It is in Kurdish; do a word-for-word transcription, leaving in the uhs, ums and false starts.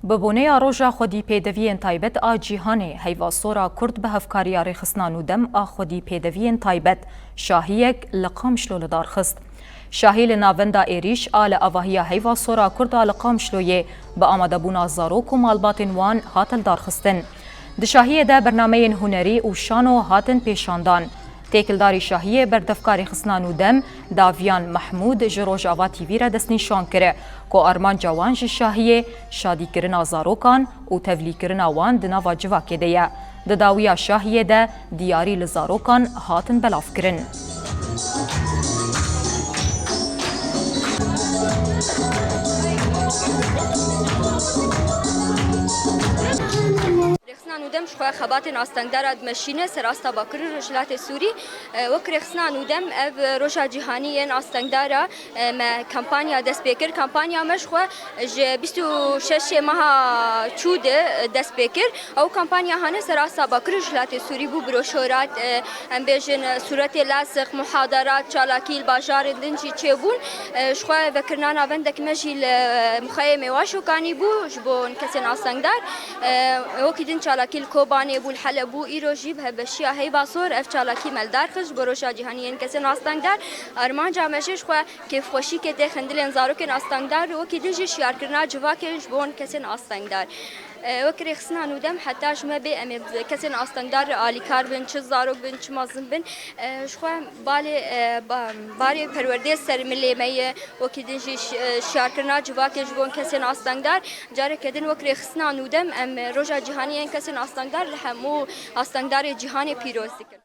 Bi boneya Roja Xwedî Pêdeviyên Taybet a Cîhanê, Heyva Sor a Kurd bi hevkariya Rêxistina Nûdem a Xwedî Pêdeviyên Taybet şahiyek li Qamişlo li dar xist. Şahî li Navenda Êrîş a li avahiya Heyva Sor a Kurd a li Qamişloyê bi amadebûna zarok û malbatên wan hate lidarxistin. Di şahiyê de bernameyên hunerî û şano hatin pêşandan. Têkildarî şahiyê berdevka Rêxistina Nûdem Daviyan Mehmûd ji Rojava T V re destnîşan kir ku armanca wan ji şahiyê şadîkirina zarokan û tevlîkirina wan di nava civakê de ye. Di dawiya şahiyê de diyarî li zarokan hatin belavkirin. Rêxistina Nûdem ji xwe xebatên astengdara dimeşîne ser asta Bakur û Rojhilatê Sûrî. E, wek Rêxistina Nûdem ev Roja Cîhanî yên Astengdara, e, me kampanya dest pê kir. Kampanya me ji xwe ji bîst û şeş meha çû de dest pê kir. Ew kampanya hane ser asta Bakur û Rojhilatê Sûrî bû, broşorat, e, em bêjin, e, sûretê lasiq, muhadarat, çalakî li bajarên din jî çêbûn. E, ji xwe vekirina navendek me jî li Mixayê Mêwaşokanî bû ji bo kesên astengdar. E, wekî din çalakî li Kobanê bû, li Heleb bû, îro jî bi hevbeşiya Heyva Sor ev çalakî me li dar xist ji bo Roja Cîhanî yên Kesên Astengdar. Armanca me jî ji xwe kêfxweşîkê tê xindilên zarokên astengdar, wekî din jî şiyarkirina civakê ji bo kesên astengdar. E, wek Rêxistina Nûdem heta ji me bê em ê kesên astengdar alîkar bin, çi zarok bin, çi mezin bin. E, ji xwe balê, e, ba-, barê perwerdê ser milê me ye, wekî din jî şi-, e, şiyarkirina civakê ji bo kesên astengdar. Careke din wek Rêxistina Nûdem em Roja Cîhanî yên Kesên Astengdar li hemû astengdarê cîhanê pîroz dikin.